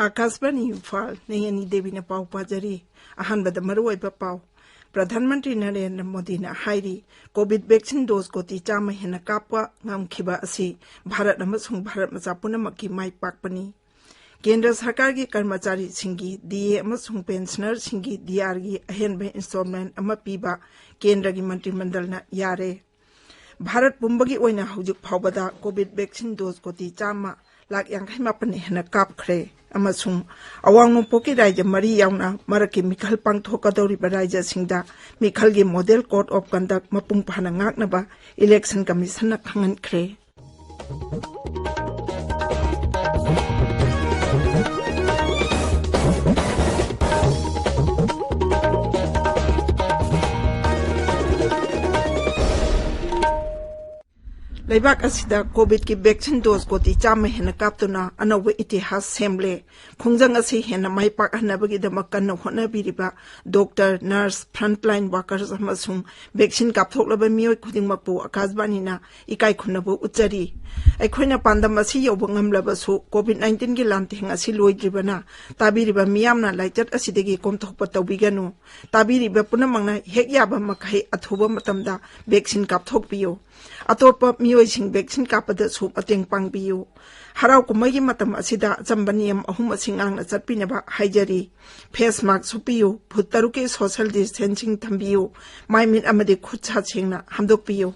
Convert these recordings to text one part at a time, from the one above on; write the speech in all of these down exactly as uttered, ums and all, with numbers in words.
ꯑꯥꯀꯥꯁꯕꯥꯅꯤ ꯏꯝꯐꯥꯜ, ꯅꯦꯉꯦꯅꯤ ꯗꯦꯕꯤꯅ ꯄꯥꯎ ꯄꯥꯖꯔꯤ꯫ ꯑꯍꯥꯟꯕꯗ ꯃꯔꯨꯑꯣꯏꯕ ꯄꯥꯎ꯫ ꯄ꯭ꯔꯙꯥꯟ ꯃꯟꯇ꯭ꯔꯤ ꯅꯔꯦꯟꯗ꯭ꯔ ꯃꯣꯗꯤꯅ ꯍꯥꯏꯔꯤ, ꯀꯣꯚꯤꯗ ꯚꯦꯛꯁꯤꯟ ꯗꯣꯁ ꯀꯣꯇꯤ ꯆꯥꯝꯃ ꯍꯦꯟꯅ ꯀꯥꯞꯄ ꯉꯝꯈꯤꯕ ꯑꯁꯤ ꯚꯥꯔꯠ ꯑꯃꯁꯨꯡ ꯚꯥꯔꯠ ꯃꯆꯥ ꯄꯨꯝꯅꯃꯛꯀꯤ ꯃꯥꯏ ꯄꯥꯛꯄꯅꯤ꯫ ꯀꯦꯟꯗ꯭ꯔ ꯁꯔꯀꯥꯔꯒꯤ ꯀꯔꯃꯆꯥꯔꯤꯁꯤꯡꯒꯤ ꯗꯤ ꯑꯦ ꯑꯃꯁꯨꯡ ꯄꯦꯟꯁꯅꯔꯁꯤꯡꯒꯤ ꯗꯤ ꯑꯥꯔꯒꯤ ꯑꯍꯦꯟꯕ ꯏꯟꯁꯇꯣꯜꯃꯦꯟ ꯑꯃ ꯄꯤꯕ ꯀꯦꯟꯗ꯭ꯔꯒꯤ ꯃꯟꯇ꯭ꯔꯤ ꯃꯟꯗꯜꯅ ꯌꯥꯔꯦ꯫ ꯚꯥꯔꯠ ꯄꯨꯝꯕꯒꯤ ꯑꯣꯏꯅ ꯍꯧꯖꯤꯛ ꯐꯥꯎꯕꯗ ꯀꯣꯚꯤꯗ ꯚꯦꯛꯁꯤꯟ ꯗꯣꯁ ꯀꯣꯇꯤ ꯆꯥꯝꯃ ꯂꯥꯈ ꯌꯥꯡꯈꯩ ꯃꯥꯄꯟ ꯍꯦꯟꯅ ꯀꯥꯞꯈ꯭ꯔꯦ ꯑꯃꯁꯨꯡ ꯑꯋꯥꯡ ꯅꯣꯡꯄꯣꯛꯀꯤ ꯔꯥꯖ꯭ꯌ ꯃꯔꯤ ꯌꯥꯎꯅ ꯃꯔꯛꯀꯤ ꯃꯤꯈꯜ ꯄꯥꯡꯊꯣꯛꯀꯗꯧꯔꯤꯕ ꯔꯥꯖ꯭ꯌꯁꯤꯡꯗ ꯃꯤꯈꯜꯒꯤ ꯃꯣꯗꯦꯜ ꯀꯣꯗ ꯑꯣꯐ ꯀꯟꯗꯛ ꯃꯄꯨꯡ ꯐꯥꯅ ꯉꯥꯛꯅꯕ ꯏꯂꯦꯛꯁꯟ ꯀꯃꯤꯁꯟꯅ ꯈꯪꯍꯟꯈ꯭ꯔꯦ꯫ ꯂꯩꯕꯥꯛ ꯑꯁꯤꯗ ꯀꯣꯚꯤꯗꯀꯤ ꯚꯦꯛꯁꯤꯟ ꯗꯣꯁ ꯀꯣꯇꯤ ꯆꯥꯝꯃ ꯍꯦꯟꯅ ꯀꯥꯞꯇꯨꯅ ꯑꯅꯧꯕ ꯏꯇꯤꯍꯥꯁ ꯁꯦꯝꯂꯦ꯫ ꯈꯣꯡꯖꯪ ꯑꯁꯤ ꯍꯦꯟꯅ ꯃꯥꯏ ꯄꯥꯛꯍꯟꯅꯕꯒꯤꯗꯃꯛ ꯀꯟꯅ ꯍꯣꯠꯅꯕꯤꯔꯤꯕ ꯗꯣꯛꯇꯔ, ꯅꯔꯁ, ꯐ꯭ꯔꯟꯠꯂꯥꯏꯟ ꯋꯥꯀꯔꯁ ꯑꯃꯁꯨꯡ ꯚꯦꯛꯁꯤꯟ ꯀꯥꯞꯊꯣꯛꯂꯕ ꯃꯤꯑꯣꯏ ꯈꯨꯗꯤꯡꯃꯛꯄꯨ ꯑꯀꯥꯁꯕꯥꯅꯤꯅ ꯏꯀꯥꯏ ꯈꯨꯝꯅꯕ ꯎꯠꯆꯔꯤ꯫ ꯑꯩꯈꯣꯏꯅ ꯄꯥꯟꯗꯝ ꯑꯁꯤ ꯌꯧꯕ ꯉꯝꯂꯕꯁꯨ, ꯀꯣꯚꯤꯗ ꯅꯥꯏꯟꯇꯤꯟꯒꯤ ꯂꯥꯟꯊꯦꯡ ꯑꯁꯤ ꯂꯣꯏꯗ꯭ꯔꯤꯕꯅ ꯇꯥꯕꯤꯔꯤꯕ ꯃꯤꯌꯥꯝꯅ ꯂꯥꯏꯆꯠ ꯑꯁꯤꯗꯒꯤ ꯀꯣꯝꯊꯣꯛꯄ ꯇꯧꯕꯤꯒꯅꯨ꯫ ꯇꯥꯕꯤꯔꯤꯕ ꯄꯨꯝꯅꯃꯛꯅ ꯍꯦꯛ ꯌꯥꯕ ꯃꯈꯩ ꯑꯊꯨꯕ ꯃꯇꯝꯗ ꯚꯦꯛꯁꯤꯟ ꯀꯥꯞꯊꯣꯛꯄꯤꯌꯨ꯫ ꯑꯇꯣꯞꯄ ꯃꯤꯑꯣꯏꯁꯤꯡ ꯚꯦꯛꯁꯤꯟ ꯀꯥꯞꯄꯗꯁꯨ ꯃꯇꯦꯡ ꯄꯥꯡꯕꯤꯌꯨ꯫ ꯍꯔꯥꯎ ꯀꯨꯝꯍꯩꯒꯤ ꯃꯇꯝ ꯑꯁꯤꯗ ꯑꯆꯝꯕ ꯅꯤꯌꯝ ꯑꯍꯨꯝ ꯑꯁꯤ ꯉꯥꯛꯅ ꯆꯠꯄꯤꯅꯕ ꯍꯥꯏꯖꯔꯤ꯫ ꯐꯦꯁ ꯃꯥꯁꯛ ꯎꯞꯄꯤꯌꯨ, ꯐꯨꯠ ꯇꯔꯨꯛꯀꯤ ꯁꯣꯁꯤꯌꯦꯜ ꯗꯤꯁꯇꯦꯟꯁꯤꯡ ꯊꯝꯕꯤꯌꯨ, ꯃꯥꯏ ꯃꯤꯠ ꯑꯃꯗꯤ ꯈꯨꯠ ꯁꯥ ꯁꯦꯡꯅ ꯍꯥꯝꯗꯣꯛꯄꯤꯌꯨ꯫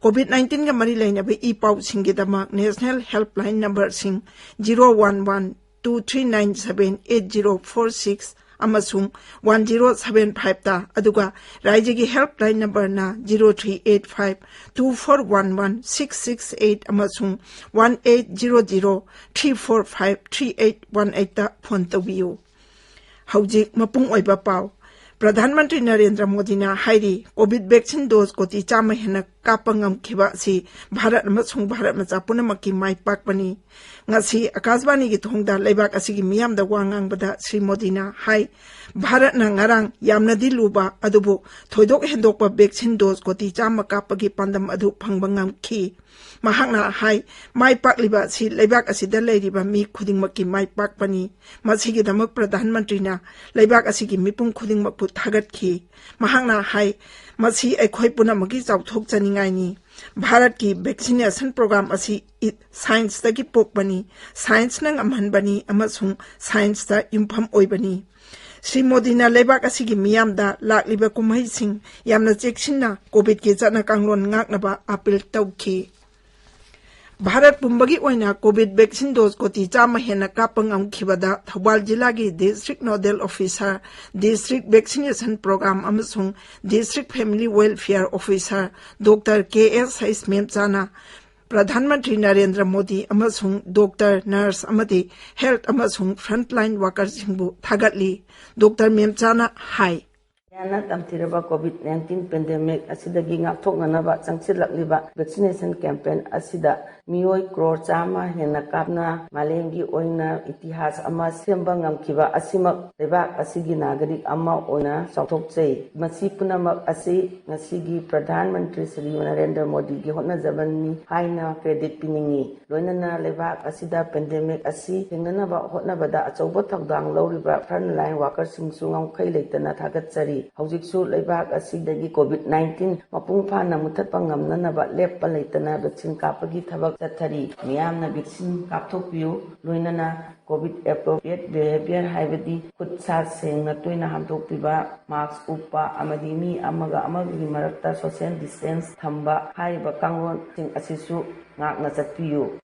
ꯀꯣꯚꯤꯗ ꯅꯥꯏꯟꯇꯤꯟꯒ ꯃꯔꯤ ꯂꯩꯅꯕ ꯏ ꯄꯥꯎꯁꯤꯡꯒꯤꯗꯃꯛ ꯅꯦꯁꯅꯦꯜ ꯍꯦꯜꯞꯂꯥꯏꯟ ꯅꯝꯕꯔꯁꯤꯡ zero one one two three nine seven eight zero four six ꯑꯃꯁꯨꯡ ꯋꯥꯟ ꯖꯤꯔꯣ ꯁꯚꯦꯟ ꯐꯥꯏꯚꯇ, ꯑꯗꯨꯒ ꯔꯥꯏꯖ꯭ꯌꯒꯤ ꯍꯦꯜꯞꯂꯥꯏꯟ ꯅꯝꯕꯔꯅ zero three eight five two four one one six six eight ꯑꯃꯁꯨꯡ one eight zero zero three four five three eight one ꯑꯩꯠꯇ phone ꯇꯧꯕꯤꯌꯨ꯫ ꯍꯧꯖꯤꯛ ꯃꯄꯨꯡ ꯑꯣꯏꯕ ꯄꯥꯎ꯫ ꯄ꯭ꯔꯙꯥꯟ ꯃꯟꯇ꯭ꯔꯤ ꯅꯔꯦꯟꯗ꯭ꯔ ꯃꯣꯗꯤꯅ ꯍꯥꯏꯔꯤ, ꯀꯣꯚꯤꯗ ꯚꯦꯛꯁꯤꯟ ꯗꯣꯁ ꯀꯣꯇꯤ ꯆꯥꯝꯃ ꯍꯦꯟꯅ ꯀꯥꯞꯄ ꯉꯝꯈꯤꯕ ꯑꯁꯤ ꯚꯥꯔꯠ ꯑꯃꯁꯨꯡ ꯚꯥꯔꯠ ꯃꯆꯥ ꯄꯨꯝꯅꯃꯛꯀꯤ ꯃꯥꯏ ꯄꯥꯛꯄꯅꯤ꯫ ꯉꯁꯤ ꯑꯀꯥꯁꯕꯥꯅꯤꯒꯤ ꯊꯣꯡꯗ ꯂꯩꯕꯥꯛ ꯑꯁꯤꯒꯤ ꯃꯤꯌꯥꯝꯗ ꯋꯥ ꯉꯥꯡꯕꯗ ꯁ꯭ꯔꯤ ꯃꯣꯗꯤꯅ ꯍꯥꯏ, ꯚꯥꯔꯠꯅ ꯉꯔꯥꯡ ꯌꯥꯝꯅꯗꯤ ꯂꯨꯕ ꯑꯗꯨꯕꯨ ꯊꯣꯏꯗꯣꯛ ꯍꯦꯟꯗꯣꯛꯄ vaccine dose ꯀꯣꯇꯤ ꯆꯥꯝꯃ ꯀꯥꯞꯄꯒꯤ ꯄꯥꯟꯗꯝ ꯑꯗꯨ ꯐꯪꯕ ꯉꯝꯈꯤ꯫ ꯃꯍꯥꯛꯅ ꯍꯥꯏ, ꯃꯥꯏ ꯄꯥꯛꯂꯤꯕ ꯑꯁꯤ ꯂꯩꯕꯥꯛ ꯑꯁꯤꯗ ꯂꯩꯔꯤꯕ ꯃꯤ ꯈꯨꯗꯤꯡꯃꯛꯀꯤ ꯃꯥꯏ ꯄꯥꯛꯄꯅꯤ꯫ ꯃꯁꯤꯒꯤꯗꯃꯛ ꯄ꯭ꯔꯙꯥꯟ ꯃꯟꯇ꯭ꯔꯤꯅ ꯂꯩꯕꯥꯛ ꯑꯁꯤꯒꯤ ꯃꯤꯄꯨꯝ ꯈꯨꯗꯤꯡꯃꯛꯄꯨ ꯊꯥꯒꯠꯈꯤ꯫ ꯃꯍꯥꯛꯅ ꯍꯥꯏ, ꯃꯁꯤ ꯑꯩꯈꯣꯏ ꯄꯨꯝꯅꯃꯛꯀꯤ ꯆꯥꯎꯊꯣꯛꯆꯅꯤꯡꯉꯥꯏꯅꯤ꯫ ꯚꯥꯔꯠꯀꯤ vaccination program ꯑꯁꯤ ꯏ-, scienceꯇꯒꯤ ꯄꯣꯛꯄꯅꯤ, scienceꯅ ꯉꯝꯍꯟꯕꯅꯤ ꯑꯃꯁꯨꯡ scienceꯇ ꯌꯨꯝꯐꯝ ꯑꯣꯏꯕꯅꯤ꯫ ꯁ꯭ꯔꯤ ꯃꯣꯗꯤꯅ ꯂꯩꯕꯥꯛ ꯑꯁꯤꯒꯤ ꯃꯤꯌꯥꯝꯗ ꯂꯥꯛꯂꯤꯕ ꯀꯨꯝꯍꯩꯁꯤꯡ ꯌꯥꯝꯅ ꯆꯦꯛꯁꯤꯟꯅ COVID-ꯀꯤ ꯆꯠꯅ ꯀꯥꯡꯂꯣꯟ ꯉꯥꯛꯅꯕ appeal ꯇꯧꯈꯤ꯫ ꯚꯥꯔꯠ ꯄꯨꯝꯕꯒꯤ ꯑꯣꯏꯅ COVID vaccine dose ꯀꯣꯇꯤ ꯆꯥꯝꯃ ꯍꯦꯟꯅ ꯀꯥꯞꯄ ꯉꯝꯈꯤꯕꯗ ꯊꯧꯕꯥꯜ ꯖꯤꯂꯥꯒꯤ District Nodal Officer, District Vaccination Program ꯑꯃꯁꯨꯡ District Family Welfare Officer doctor K S ꯍꯩꯁ ꯃꯦꯝꯆꯥꯅ ꯄ꯭ꯔꯙꯥꯟ ꯃꯟꯇ꯭ꯔꯤ ꯅꯔꯦꯟꯗ꯭ꯔ ꯃꯣꯗꯤ ꯑꯃꯁꯨꯡ ꯗꯣꯛꯇꯔ, ꯅꯔꯁ ꯑꯃꯗꯤ health ꯑꯃꯁꯨꯡ frontline workerꯁꯤꯡꯕꯨ ꯊꯥꯒꯠꯂꯤ꯫ ꯗꯣꯛꯇꯔ ꯃꯦꯝꯆꯥꯅ ꯍꯥꯏ, ꯌꯥꯅ ꯇꯝꯊꯤꯔꯕ COVID nineteen pandemic ꯑꯁꯤꯗꯒꯤ ꯉꯥꯛꯊꯣꯛꯅꯅꯕ ꯆꯪꯁꯤꯜꯂꯛꯂꯤꯕ vaccination campaign ꯑꯁꯤꯗ ꯃꯤꯑꯣꯏ ꯀ꯭ꯔꯣꯔ ꯆꯥꯝꯃ ꯍꯦꯟꯅ ꯀꯥꯞꯅ ꯃꯥꯂꯦꯝꯒꯤ ꯑꯣꯏꯅ ꯏꯇꯤꯍꯥꯁ ꯑꯃ ꯁꯦꯝꯕ ꯉꯝꯈꯤꯕ ꯑꯁꯤꯃꯛ ꯂꯩꯕꯥꯛ ꯑꯁꯤꯒꯤ ꯅꯥꯒꯔꯤꯛ ꯑꯃ ꯑꯣꯏꯅ ꯆꯥꯎꯊꯣꯛꯆꯩ꯫ ꯃꯁꯤ ꯄꯨꯝꯅꯃꯛ ꯑꯁꯤ ꯉꯁꯤꯒꯤ ꯄ꯭ꯔꯙꯥꯟ ꯃꯟꯇ꯭ꯔꯤ ꯁ꯭ꯔꯤ ꯅꯔꯦꯟꯗ꯭ꯔ ꯃꯣꯗꯤꯒꯤ ꯍꯣꯠꯅꯖꯃꯟꯅꯤ ꯍꯥꯏꯅ credit ꯄꯤꯅꯤꯡꯏ꯫ ꯂꯣꯏꯅꯅ ꯂꯩꯕꯥꯛ ꯑꯁꯤꯗ pandemic ꯑꯁꯤ ꯊꯦꯡꯅꯅꯕ ꯍꯣꯠꯅꯕꯗ ꯑꯆꯧꯕ ꯊꯧꯗꯥꯡ ꯂꯧꯔꯤꯕ frontline workerꯁꯤꯡꯁꯨ ꯉꯝꯈꯩ ꯂꯩꯇꯅ ꯊꯥꯒꯠꯆꯔꯤ꯫ ꯍꯧꯖꯤꯛꯁꯨ ꯂꯩꯕꯥꯛ ꯑꯁꯤꯗꯒꯤ COVID nineteen ꯃꯄꯨꯡ ꯐꯥꯅ ꯃꯨꯊꯠꯄ ꯉꯝꯅꯅꯕ ꯂꯦꯞꯄ ꯂꯩꯇꯅ vaccine ꯀꯥꯞꯄꯒꯤ ꯊꯕꯛ ꯆꯠꯊꯔꯤ꯫ ꯃꯤꯌꯥꯝꯅ vaccine ꯀꯥꯞꯊꯣꯛꯄꯤꯌꯨ꯫ ꯂꯣꯏꯅꯅ COVID appropriate behavior ꯍꯥꯏꯕꯗꯤ ꯈꯨꯠ ꯁꯥ ꯁꯦꯡꯅ ꯇꯣꯏꯅ ꯍꯥꯝꯗꯣꯛꯄꯤꯕ, mask ꯎꯞꯄ ꯑꯃꯗꯤ ꯃꯤ ꯑꯃꯒ ꯑꯃꯒꯒꯤ ꯃꯔꯛꯇ social distance ꯊꯝꯕ ꯍꯥꯏꯔꯤꯕ ꯀꯥꯡꯂꯣꯟꯁꯤꯡ ꯑꯁꯤꯁꯨ ꯉꯥꯛꯅ ꯆꯠꯄꯤꯌꯨ꯫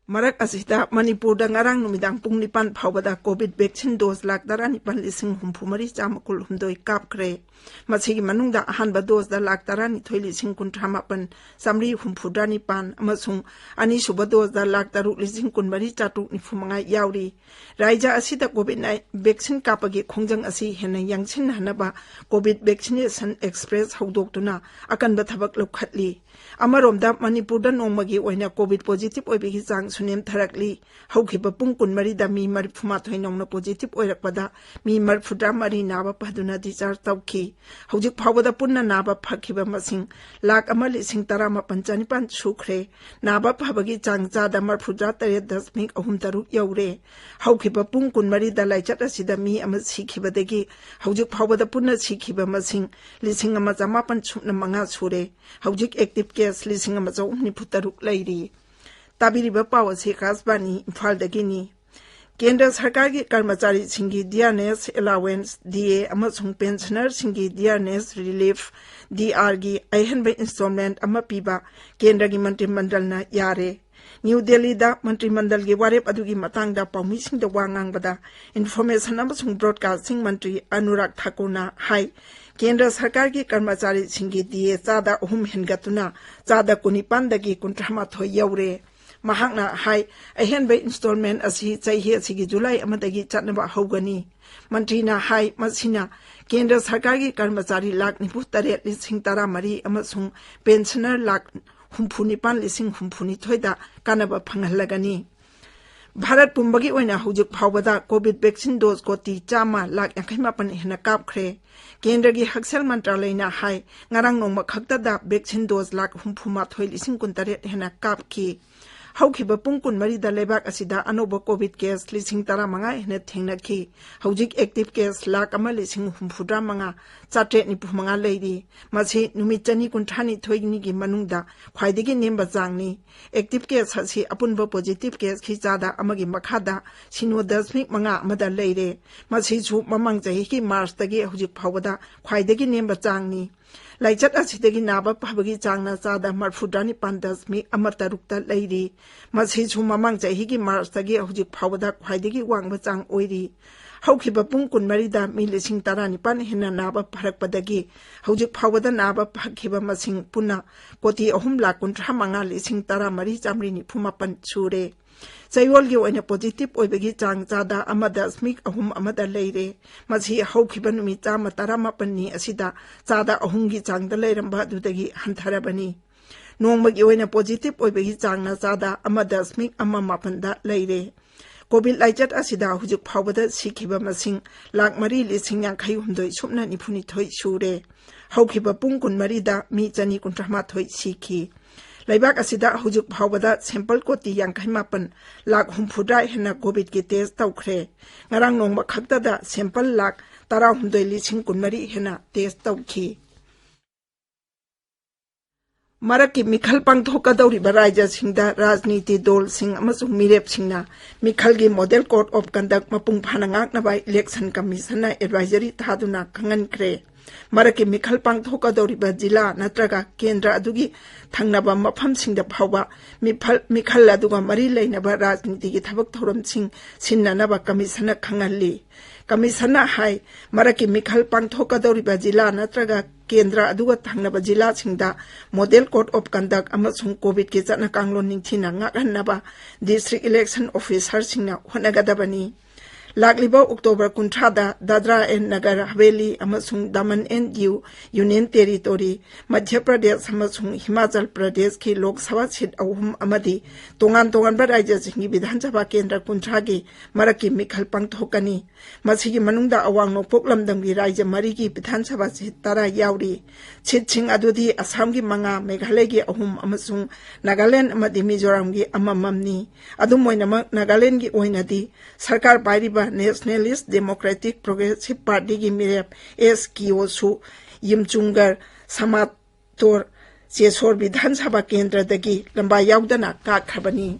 ꯃꯔꯛ ꯑꯁꯤꯗ ꯃꯅꯤꯄꯨꯔꯗ ꯉꯔꯥꯡ ꯅꯨꯃꯤꯗꯥꯡ ꯄꯨꯡ ꯅꯤꯄꯥꯟ ꯐꯥꯎꯕꯗ ꯀꯣꯚꯤꯗ ꯚꯦꯛꯁꯤꯟ ꯗꯣꯁ ꯂꯥꯈ ꯇꯔꯥꯅꯤꯄꯥꯟ ꯂꯤꯁꯤꯡ ꯍꯨꯝꯐꯨ ꯃꯔꯤ ꯆꯥꯝꯃ ꯀꯨꯟꯍꯨꯝꯗꯣꯏ ꯀꯥꯞꯈ꯭ꯔꯦ꯫ ꯃꯁꯤꯒꯤ ꯃꯅꯨꯡꯗ ꯑꯍꯥꯟꯕ ꯗꯣꯁꯇ ꯂꯥꯈ ꯇꯔꯥꯅꯤꯊꯣꯏ ꯂꯤꯁꯤꯡ ꯀꯨꯟꯊ꯭ꯔꯥ ꯃꯥꯄꯟ ꯆꯥꯃꯔꯤ ꯍꯨꯝꯐꯨꯇꯔꯥ ꯅꯤꯄꯥꯟ ꯑꯃꯁꯨꯡ ꯑꯅꯤꯁꯨꯕ ꯗꯣꯁꯇ ꯂꯥꯈ ꯇꯔꯨꯛ ꯂꯤꯁꯤꯡ ꯀꯨꯟꯃꯔꯤ ꯆꯥꯇ꯭ꯔꯨꯛ ꯅꯤꯐꯨ ꯃꯉꯥ ꯌꯥꯎꯔꯤ꯫ ꯔꯥꯏꯖ꯭ꯌ ꯑꯁꯤꯗ ꯀꯣꯚꯤꯗ ꯅꯥꯏꯟ ꯚꯦꯛꯁꯤꯟ ꯀꯥꯞꯄꯒꯤ ꯈꯣꯡꯖꯪ ꯑꯁꯤ ꯍꯦꯟꯅ ꯌꯥꯡꯁꯤꯟꯍꯟꯅꯕ ꯀꯣꯚꯤꯗ ꯚꯦꯛꯁꯤꯅꯦꯁꯟ ꯑꯦꯛꯁꯄ꯭ꯔꯦꯁ ꯍꯧꯗꯣꯛꯇꯨꯅ ꯑꯀꯟꯕ ꯊꯕꯛ ꯂꯧꯈꯠꯂꯤ꯫ ꯑꯃꯔꯣꯝꯗ ꯃꯅꯤꯄꯨꯔꯗ ꯅꯣꯡꯃꯒꯤ ꯑꯣꯏꯅ ꯀꯣꯚꯤꯗ ꯄꯣꯖꯤꯇꯤꯚ ꯑꯣꯏꯕꯒꯤ ꯆꯥꯡꯁꯨ ꯅꯦꯝꯊꯔꯛꯂꯤ꯫ ꯍꯧꯈꯤꯕ ꯄꯨꯡ ꯀꯨꯟꯃꯔꯤꯗ ꯃꯤ ꯃꯔꯤꯐꯨꯃꯥꯊꯣꯏ ꯅꯧꯅ ꯄꯣꯖꯤꯇꯤꯚ ꯑꯣꯏꯔꯛꯄꯗ ꯃꯤ ꯃꯔꯤꯐꯨꯇꯔꯥ ꯃꯔꯤ ꯅꯥꯕ ꯐꯗꯨꯅ ꯗꯤꯁꯆꯥꯔꯖ ꯇꯧꯈꯤ꯫ ꯍꯧꯖꯤꯛ ꯐꯥꯎꯕꯗ ꯄꯨꯟꯅ ꯅꯥꯕ ꯐꯈꯤꯕ ꯃꯁꯤꯡ ꯂꯥꯈ ꯑꯃ ꯂꯤꯁꯤꯡ ꯇꯔꯥꯃꯥꯄꯟ ꯆꯥꯅꯤꯄꯥꯟ ꯁꯨꯈ꯭ꯔꯦ꯫ ꯅꯥꯕ ꯐꯕꯒꯤ ꯆꯥꯡ ꯆꯥꯗ ꯃꯔꯤꯐꯨꯇꯔꯥ ꯇꯔꯦꯠ ꯗꯁꯃꯤꯛ ꯑꯍꯨꯝ ꯇꯔꯨꯛ ꯌꯧꯔꯦ꯫ ꯍꯧꯈꯤꯕ ꯄꯨꯡ ꯀꯨꯟꯃꯔꯤꯗ ꯂꯥꯏꯆꯠ ꯑꯁꯤꯗ ꯃꯤ ꯑꯃ ꯁꯤꯈꯤꯕꯗꯒꯤ ꯍꯧꯖꯤꯛ ꯐꯥꯎꯕꯗ ꯄꯨꯟꯅ ꯁꯤꯈꯤꯕ ꯃꯁꯤꯡ ꯂꯤꯁꯤꯡ ꯑꯃ ꯆꯥꯃꯥꯄꯟ ꯁꯨꯞꯅ ꯃꯉꯥ ꯁꯨꯔꯦ꯫ ꯍꯧꯖꯤꯛ ꯑꯦꯛꯇꯤꯚ ꯀꯦꯁ ꯂꯤꯁꯤꯡ ꯑꯃ ꯆꯍꯨꯝ ꯅꯤꯐꯨ ꯇꯔꯨꯛ ꯂꯩꯔꯤ꯫ ꯇꯥꯕꯤꯔꯤꯕ ꯄꯥꯎ ꯑꯁꯤ ꯑꯀꯥꯁꯕꯥꯅꯤ ꯏꯝꯐꯥꯜꯗꯒꯤꯅꯤ꯫ ꯀꯦꯟꯗ꯭ꯔ ꯁꯔꯀꯥꯔꯒꯤ ꯀꯔꯃꯆꯥꯔꯤꯁꯤꯡꯒꯤ ꯗꯤꯌꯥꯔꯅꯦꯁ ꯑꯦꯂꯥꯋꯦꯟꯁ, ꯗꯤ ꯑꯦ, ꯑꯃꯁꯨꯡ ꯄꯦꯟꯁꯅꯔꯁꯤꯡꯒꯤ ꯗꯤꯌꯥꯔꯅꯦꯁ ꯔꯤꯂꯤꯐ, ꯗꯤ ꯑꯥꯔꯒꯤ ꯑꯍꯦꯟꯕ ꯏꯟꯁꯇꯣꯜꯃꯦꯟꯠ ꯑꯃ ꯄꯤꯕ ꯀꯦꯟꯗ꯭ꯔꯒꯤ ꯃꯟꯇ꯭ꯔꯤ ꯃꯟꯗꯜꯅ ꯌꯥꯔꯦ꯫ ꯅ꯭ꯌꯨ ꯗꯦꯜꯂꯤꯗ ꯃꯟꯇ꯭ꯔꯤ ꯃꯟꯗꯜꯒꯤ ꯋꯥꯔꯦꯞ ꯑꯗꯨꯒꯤ ꯃꯇꯥꯡꯗ ꯄꯥꯎꯃꯤꯁꯤꯡꯗ ꯋꯥ ꯉꯥꯡꯕꯗ ꯏꯟꯐꯣꯔꯃꯦꯁꯟ ꯑꯃꯁꯨꯡ ꯕ꯭ꯔꯣꯗꯀꯥꯁꯇꯤꯡ ꯃꯟꯇ꯭ꯔꯤ ꯑꯅꯨꯔꯥꯒ ꯊꯥꯀꯨꯔꯅ ꯍꯥꯏ, ꯀꯦꯟꯗ꯭ꯔ ꯁꯔꯀꯥꯔꯒꯤ ꯀꯔꯃꯆꯥꯔꯤꯁꯤꯡꯒꯤ ꯗꯤ ꯑꯦ ꯆꯥꯗ ꯑꯍꯨꯝ ꯍꯦꯟꯒꯠꯇꯨꯅ ꯆꯥꯗ ꯀꯨꯟꯅꯤꯄꯥꯟꯗꯒꯤ ꯀꯨꯟꯊ꯭ꯔꯥ ꯃꯥꯊꯣꯏ ꯌꯧꯔꯦ꯫ ꯃꯍꯥꯛꯅ ꯍꯥꯏ, ꯑꯍꯦꯟꯕ ꯏꯟꯁꯇꯣꯜꯃꯦꯟꯠ ꯑꯁꯤ ꯆꯍꯤ ꯑꯁꯤꯒꯤ ꯖꯨꯂꯥꯏ ꯑꯃꯗꯒꯤ ꯆꯠꯅꯕ ꯍꯧꯒꯅꯤ꯫ ꯃꯟꯇ꯭ꯔꯤꯅ ꯍꯥꯏ, ꯃꯁꯤꯅ ꯀꯦꯟꯗ꯭ꯔ ꯁꯔꯀꯥꯔꯒꯤ ꯀꯔꯃꯆꯥꯔꯤ ꯂꯥꯈ ꯅꯤꯐꯨ ꯇꯔꯦꯠ ꯂꯤꯁꯤꯡ ꯇꯔꯥ ꯃꯔꯤ ꯑꯃꯁꯨꯡ ꯄꯦꯟꯁꯅꯔ ꯂꯥꯈ ꯍꯨꯝꯐꯨ ꯅꯤꯄꯥꯟ ꯂꯤꯁꯤꯡ ꯍꯨꯝꯐꯨ ꯅꯤꯊꯣꯏꯗ ꯀꯥꯟꯅꯕ ꯐꯪꯍꯜꯂꯒꯅꯤ꯫ ꯚꯥꯔꯠ ꯄꯨꯝꯕꯒꯤ ꯑꯣꯏꯅ ꯍꯧꯖꯤꯛ ꯐꯥꯎꯕꯗ ꯀꯣꯚꯤꯗ ꯚꯦꯛꯁꯤꯟ ꯗꯣꯁ ꯀꯣꯇꯤ ꯆꯥꯝꯃ ꯂꯥꯈ ꯌꯥꯡꯈꯩ ꯃꯥꯄꯟ ꯍꯦꯟꯅ ꯀꯥꯞꯈ꯭ꯔꯦ꯫ ꯀꯦꯟꯗ꯭ꯔꯒꯤ ꯍꯛꯁꯦꯜ ꯃꯟꯇ꯭ꯔꯥꯂꯌꯅ ꯍꯥꯏ, ꯉꯔꯥꯡ ꯅꯣꯡꯃ ꯈꯛꯇꯗ ꯚꯦꯛꯁꯤꯟ ꯗꯣꯁ ꯂꯥꯈ ꯍꯨꯝꯐꯨ ꯃꯥꯊꯣꯏ ꯂꯤꯁꯤꯡ ꯀꯨꯟꯇꯔꯦꯠ ꯍꯦꯟꯅ ꯀꯥꯞꯈꯤ꯫ ꯍꯧꯈꯤꯕ ꯄꯨꯡ ꯀꯨꯟꯃꯔꯤꯗ ꯂꯩꯕꯥꯛ ꯑꯁꯤꯗ ꯑꯅꯧꯕ ꯀꯣꯚꯤꯗ ꯀꯦꯁ ꯂꯤꯁꯤꯡ ꯇꯔꯥꯃꯉꯥ ꯍꯦꯟꯅ ꯊꯦꯡꯅꯈꯤ꯫ ꯍꯧꯖꯤꯛ ꯑꯦꯛꯇꯤꯚ ꯀꯦꯁ ꯂꯥꯈ ꯑꯃ ꯂꯤꯁꯤꯡ ꯍꯨꯝꯐꯨꯇꯔꯥ ꯃꯉꯥ ꯆꯥꯇ꯭ꯔꯦꯠ ꯅꯤꯐꯨ ꯃꯉꯥ ꯂꯩꯔꯤ꯫ ꯃꯁꯤ ꯅꯨꯃꯤꯠ ꯆꯅꯤ ꯀꯨꯟꯊ꯭ꯔꯥꯅꯤꯊꯣꯏꯅꯤꯒꯤ ꯃꯅꯨꯡꯗ ꯈ꯭ꯋꯥꯏꯗꯒꯤ ꯅꯦꯝꯕ ꯆꯥꯡꯅꯤ꯫ ꯑꯦꯛꯇꯤꯚ ꯀꯦꯁ ꯑꯁꯤ ꯑꯄꯨꯟꯕ ꯄꯣꯖꯤꯇꯤꯚ ꯀꯦꯁꯀꯤ ꯆꯥꯗ ꯑꯃꯒꯤ ꯃꯈꯥꯗ ꯁꯤꯅꯣ ꯗꯁꯃꯤꯛ ꯃꯉꯥ ꯑꯃꯗ ꯂꯩꯔꯦ꯫ ꯃꯁꯤꯁꯨ ꯃꯃꯥꯡ ꯆꯍꯤꯒꯤ ꯃꯥꯔꯆꯇꯒꯤ ꯍꯧꯖꯤꯛ ꯐꯥꯎꯕꯗ ꯈ꯭ꯋꯥꯏꯗꯒꯤ ꯅꯦꯝꯕ ꯆꯥꯡꯅꯤ꯫ ꯂꯥꯏꯆꯠ ꯑꯁꯤꯗꯒꯤ ꯅꯥꯕ ꯐꯕꯒꯤ ꯆꯥꯡꯅ ꯆꯥꯗ ꯃꯔꯐꯨꯇꯔꯥꯅꯤꯄꯥꯟ ꯗꯁꯃꯤꯛ ꯑꯃ ꯇꯔꯨꯛꯇ ꯂꯩꯔꯤ꯫ ꯃꯁꯤꯁꯨ ꯃꯃꯥꯡ ꯆꯍꯤꯒꯤ ꯃꯥꯔꯆꯇꯒꯤ ꯍꯧꯖꯤꯛ ꯐꯥꯎꯕꯗ ꯈ꯭ꯋꯥꯏꯗꯒꯤ ꯋꯥꯡꯕ ꯆꯥꯡ ꯑꯣꯏꯔꯤ꯫ ꯍꯧꯈꯤꯕ ꯄꯨꯡ ꯀꯨꯟꯃꯔꯤꯗ ꯃꯤ ꯂꯤꯁꯤꯡ ꯇꯔꯥꯅꯤꯄꯥꯟ ꯍꯦꯟꯅ ꯅꯥꯕ ꯐꯔꯛꯄꯗꯒꯤ ꯍꯧꯖꯤꯛ ꯐꯥꯎꯕꯗ ꯅꯥꯕ ꯐꯈꯤꯕ ꯃꯁꯤꯡ ꯄꯨꯟꯅ ꯀꯣꯇꯤ ꯑꯍꯨꯝ ꯂꯥꯈ ꯀꯨꯟꯊ꯭ꯔꯥ ꯃꯉꯥ ꯂꯤꯁꯤꯡ ꯇꯔꯥꯃꯔꯤ ꯆꯥꯃꯔꯤ ꯅꯤꯐꯨ ꯃꯥꯄꯟ ꯁꯨꯔꯦ꯫ ꯆꯌꯣꯜꯒꯤ ꯑꯣꯏꯅ ꯄꯣꯖꯤꯇꯤꯚ ꯑꯣꯏꯕꯒꯤ ꯆꯥꯡ ꯆꯥꯗ ꯑꯃ ꯗꯁꯃꯤꯛ ꯑꯍꯨꯝ ꯑꯃꯗ ꯂꯩꯔꯦ꯫ ꯃꯁꯤ ꯍꯧꯈꯤꯕ ꯅꯨꯃꯤꯠ ꯆꯥꯝꯃ ꯇꯔꯥꯃꯥꯄꯟꯅꯤ ꯑꯁꯤꯗ ꯆꯥꯗ ꯑꯍꯨꯝꯒꯤ ꯆꯥꯡꯗ ꯂꯩꯔꯝꯕ ꯑꯗꯨꯗꯒꯤ ꯍꯟꯊꯔꯕꯅꯤ꯫ ꯅꯣꯡꯃꯒꯤ ꯑꯣꯏꯅ ꯄꯣꯖꯤꯇꯤꯚ ꯑꯣꯏꯕꯒꯤ ꯆꯥꯡꯅ ꯆꯥꯗ ꯑꯃ ꯗꯁꯃꯤꯛ ꯑꯃ ꯃꯥꯄꯟꯗ ꯂꯩꯔꯦ꯫ ꯀꯣꯚꯤꯗ ꯂꯥꯏꯆꯠ ꯑꯁꯤꯗ ꯍꯧꯖꯤꯛ ꯐꯥꯎꯕꯗ ꯁꯤꯈꯤꯕ ꯃꯁꯤꯡ ꯂꯥꯈ ꯃꯔꯤ ꯂꯤꯁꯤꯡ ꯌꯥꯡꯈꯩ ꯍꯨꯝꯗꯣꯏ ꯁꯨꯞꯅ ꯅꯤꯐꯨ ꯅꯤꯊꯣꯏ ꯁꯨꯔꯦ꯫ ꯍꯧꯈꯤꯕ ꯄꯨꯡ ꯀꯨꯟꯃꯔꯤꯗ ꯃꯤ ꯆꯅꯤ ꯀꯨꯟꯊ꯭ꯔꯥ ꯃꯥꯊꯣꯏ ꯁꯤꯈꯤ꯫ ꯂꯩꯕꯥꯛ ꯑꯁꯤꯗ ꯍꯧꯖꯤꯛ ꯐꯥꯎꯕꯗ ꯁꯦꯝꯄꯜ ꯀꯣꯇꯤ ꯌꯥꯡꯈꯩ ꯃꯥꯄꯟ ꯂꯥꯈ ꯍꯨꯝꯐꯨꯇꯔꯥ ꯍꯦꯟꯅ ꯀꯣꯚꯤꯗꯀꯤ ꯇꯦꯁ ꯇꯧꯈ꯭ꯔꯦ꯫ ꯉꯔꯥꯡ ꯅꯣꯡꯃ ꯈꯛꯇꯗ ꯁꯦꯝꯄꯜ ꯂꯥꯈ ꯇꯔꯥꯍꯨꯝꯗꯣꯏ ꯂꯤꯁꯤꯡ ꯀꯨꯟꯃꯔꯤ ꯍꯦꯟꯅ ꯇꯦꯁ ꯇꯧꯈꯤ꯫ ꯃꯔꯛꯀꯤ ꯃꯤꯈꯜ ꯄꯥꯡꯊꯣꯛꯀꯗꯧꯔꯤꯕ ꯔꯥꯖ꯭ꯌꯁꯤꯡꯗ ꯔꯥꯖꯅꯤꯇꯤ ꯗꯣꯜꯁꯤꯡ ꯑꯃꯁꯨꯡ ꯃꯤꯔꯦꯞꯁꯤꯡꯅ ꯃꯤꯈꯜꯒꯤ ꯃꯣꯗꯦꯜ ꯀꯣꯗ ꯑꯣꯐ ꯀꯟꯗꯛ ꯃꯄꯨꯡ ꯐꯥꯅ ꯉꯥꯛꯅꯕ ꯏꯂꯦꯛꯁꯟ ꯀꯃꯤꯁꯟꯅ ꯑꯦꯗꯚꯥꯏꯖꯔꯤ ꯊꯥꯗꯨꯅ ꯈꯪꯍꯟꯈ꯭ꯔꯦ꯫ ꯃꯔꯛꯀꯤ ꯃꯤꯈꯜ ꯄꯥꯡꯊꯣꯛꯀꯗꯧꯔꯤꯕ ꯖꯤꯂꯥ ꯅꯠꯇ꯭ꯔꯒ ꯀꯦꯟꯗ꯭ꯔ ꯑꯗꯨꯒꯤ ꯊꯪꯅꯕ ꯃꯐꯝꯁꯤꯡꯗ ꯐꯥꯎꯕ ꯃꯤꯐꯜ-, ꯃꯤꯈꯜ ꯑꯗꯨꯒ ꯃꯔꯤ ꯂꯩꯅꯕ ꯔꯥꯖꯅꯤꯇꯤꯒꯤ ꯊꯕꯛ ꯊꯧꯔꯝꯁꯤꯡ ꯁꯤꯟꯅꯅꯕ ꯀꯃꯤꯁꯟꯅ ꯈꯪꯍꯜꯂꯤ꯫ ꯀꯃꯤꯁꯟꯅ ꯍꯥꯏ, ꯃꯔꯛꯀꯤ ꯃꯤꯈꯜ ꯄꯥꯡꯊꯣꯛꯀꯗꯧꯔꯤꯕ ꯖꯤꯂꯥ ꯅꯠꯇ꯭ꯔꯒ ꯀꯦꯟꯗ꯭ꯔ ꯑꯗꯨꯒ ꯊꯪꯅꯕ ꯖꯤꯂꯥꯁꯤꯡꯗ ꯃꯣꯗꯦꯜ ꯀꯣꯗ ꯑꯣꯐ ꯀꯟꯗꯛ ꯑꯃꯁꯨꯡ ꯀꯣꯚꯤꯗꯀꯤ ꯆꯠꯅ ꯀꯥꯡꯂꯣꯟ ꯅꯤꯡꯊꯤꯅ ꯉꯥꯛꯍꯟꯅꯕ ꯗꯤꯁꯇ꯭ꯔꯤꯛ ꯏꯂꯦꯛꯁꯟ ꯑꯣꯐꯤꯁꯔꯁꯤꯡꯅ ꯍꯣꯠꯅꯒꯗꯕꯅꯤ꯫ ꯂꯥꯛꯂꯤꯕ ꯑꯣꯛꯇꯣꯕꯔ ꯀꯨꯟꯊ꯭ꯔꯥꯗ ꯗꯥꯗ꯭ꯔꯥ ꯑꯦꯟ ꯅꯒꯔ ꯍꯕꯦꯂꯤ ꯑꯃꯁꯨꯡ Daman and Diu union territory, Madhya Pradesh ꯑꯃꯁꯨꯡ ꯍꯤꯃꯥꯆꯜ ꯄ꯭ꯔꯗꯦꯁꯀꯤ ꯂꯣꯛ ꯁꯚꯥ ꯁꯤꯠ ꯑꯍꯨꯝ ꯑꯃꯗꯤ ꯇꯣꯉꯥꯟ ꯇꯣꯉꯥꯟꯕ ꯔꯥꯖ꯭ꯌꯁꯤꯡꯒꯤ ꯕꯤꯙꯥꯟ ꯁꯚꯥ ꯀꯦꯟꯗ꯭ꯔ ꯀꯨꯟꯊ꯭ꯔꯥꯒꯤ ꯃꯔꯛꯀꯤ ꯃꯤꯈꯜ ꯄꯥꯡꯊꯣꯛꯀꯅꯤ꯫ ꯃꯁꯤꯒꯤ ꯃꯅꯨꯡꯗ ꯑꯋꯥꯡ ꯅꯣꯡꯄꯣꯛ ꯂꯝꯗꯝꯒꯤ ꯔꯥꯖ꯭ꯌ ꯃꯔꯤꯒꯤ ꯕꯤꯙꯥꯟ ꯁꯚꯥ ꯁꯤꯠ ꯇꯔꯥ ꯌꯥꯎꯔꯤ꯫ ꯁꯤꯠꯁꯤꯡ ꯑꯗꯨꯗꯤ ꯑꯁꯥꯝꯒꯤ ꯃꯉꯥ, ꯃꯦꯘꯥꯂꯌꯒꯤ ꯑꯍꯨꯝ ꯑꯃꯁꯨꯡ ꯅꯥꯒꯥꯂꯦꯟꯗ ꯑꯃꯗꯤ ꯃꯤꯖꯣꯔꯥꯝꯒꯤ ꯑꯃꯃꯝꯅꯤ꯫ ꯑꯗꯨꯝ ꯑꯣꯏꯅꯃꯛ, ꯅꯥꯒꯥꯂꯦꯟꯗꯒꯤ ꯑꯣꯏꯅꯗꯤ ꯁꯔꯀꯥꯔ ꯄꯥꯏꯔꯤꯕ ꯅꯦꯁꯅꯦꯂꯤꯁ ꯗꯦꯃꯣꯀ꯭ꯔꯦꯇꯤꯛ ꯄ꯭ꯔꯣꯒ꯭ꯔꯦꯁꯤꯚ ꯄꯥꯔꯇꯤꯒꯤ ꯃꯤꯔꯦꯞ ꯑꯦꯁ ꯀꯤꯑꯣꯁꯨ ꯌꯨꯝꯆꯨꯡꯒꯔ ꯁꯃꯥꯇꯣꯔ ꯆꯦꯁꯣꯔ ꯕꯤꯙꯥꯟ ꯁꯚꯥ ꯀꯦꯟꯗ꯭ꯔꯗꯒꯤ ꯂꯝꯕꯥ ꯌꯥꯎꯗꯅ ꯀꯥꯈ꯭ꯔꯕꯅꯤ꯫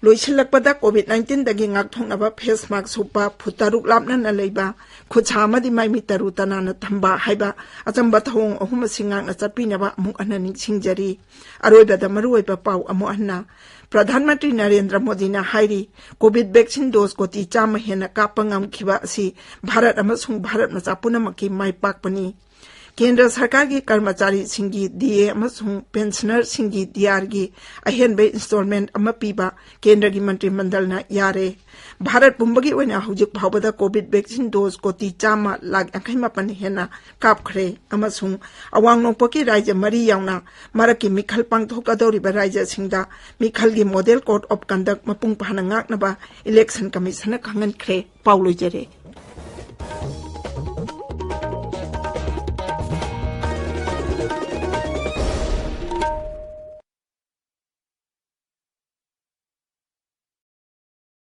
ꯂꯣꯏꯁꯤꯜꯂꯛꯄꯗ COVID nineteenꯗꯒꯤ ꯉꯥꯛꯊꯣꯛꯅꯕ face mask ꯎꯞꯄ, ꯐꯨꯠ ꯇꯔꯨꯛ ꯂꯥꯞꯅꯅ ꯂꯩꯕ, ꯈꯨꯠꯁꯥ ꯑꯃꯗꯤ ꯃꯥꯏꯃꯤꯠ ꯇꯔꯨ ꯇꯅꯥꯟꯅ ꯊꯝꯕ ꯍꯥꯏꯕ ꯑꯆꯝꯕ ꯊꯧꯑꯣꯡ ꯑꯍꯨꯝ ꯑꯁꯤ ꯉꯥꯛꯅ ꯆꯠꯄꯤꯅꯕ ꯑꯃꯨꯛ ꯍꯟꯅ ꯅꯤꯡꯁꯤꯡꯖꯔꯤ꯫ ꯑꯔꯣꯏꯕꯗ ꯃꯔꯨꯑꯣꯏꯕ ꯄꯥꯎ ꯑꯃꯨꯛ ꯍꯟꯅ꯫ ꯄ꯭ꯔꯙꯥꯟ ꯃꯟꯇ꯭ꯔꯤ ꯅꯔꯦꯟꯗ꯭ꯔ ꯃꯣꯗꯤꯅ ꯍꯥꯏꯔꯤ, COVID vaccine dose ꯀꯣꯇꯤ ꯆꯥꯝꯃ ꯍꯦꯟꯅ ꯀꯥꯞꯄ ꯉꯝꯈꯤꯕ ꯑꯁꯤ ꯚꯥꯔꯠ ꯑꯃꯁꯨꯡ ꯚꯥꯔꯠ ꯃꯆꯥ ꯄꯨꯝꯅꯃꯛꯀꯤ ꯃꯥꯏ ꯄꯥꯛꯄꯅꯤ꯫ ꯀꯦꯟꯗ꯭ꯔ ꯁꯔꯀꯥꯔꯒꯤ ꯀꯔꯃꯆꯥꯔꯤꯁꯤꯡꯒꯤ DA ꯑꯃꯁꯨꯡ ꯄꯦꯟꯁꯅꯔꯁꯤꯡꯒꯤ DRꯒꯤ ꯑꯍꯦꯟꯕ installment ꯑꯃ ꯄꯤꯕ ꯀꯦꯟꯗ꯭ꯔꯒꯤ ꯃꯟꯇ꯭ꯔꯤ ꯃꯟꯗꯜꯅ ꯌꯥꯔꯦ꯫ ꯚꯥꯔꯠ ꯄꯨꯝꯕꯒꯤ ꯑꯣꯏꯅ ꯍꯧꯖꯤꯛ ꯐꯥꯎꯕꯗ COVID vaccine dose ꯀꯣꯇꯤ ꯆꯥꯝꯃ ꯂꯥꯈ ꯌꯥꯡꯈꯩ ꯃꯥꯄꯟ ꯍꯦꯟꯅ ꯀꯥꯞꯈ꯭ꯔꯦ ꯑꯃꯁꯨꯡ ꯑꯋꯥꯡ ꯅꯣꯡꯄꯣꯛꯀꯤ ꯔꯥꯖ꯭ꯌ ꯃꯔꯤ ꯌꯥꯎꯅ ꯃꯔꯛꯀꯤ ꯃꯤꯈꯜ ꯄꯥꯡꯊꯣꯛꯀꯗꯧꯔꯤꯕ ꯔꯥꯖ꯭ꯌꯁꯤꯡꯗ ꯃꯤꯈꯜꯒꯤ Model Code of Conduct ꯃꯄꯨꯡ ꯐꯥꯅ ꯉꯥꯛꯅꯕ Election Commissionꯅ ꯈꯪꯍꯟꯈ꯭ꯔꯦ꯫ ꯄꯥꯎ ꯂꯣꯏꯖꯔꯦ꯫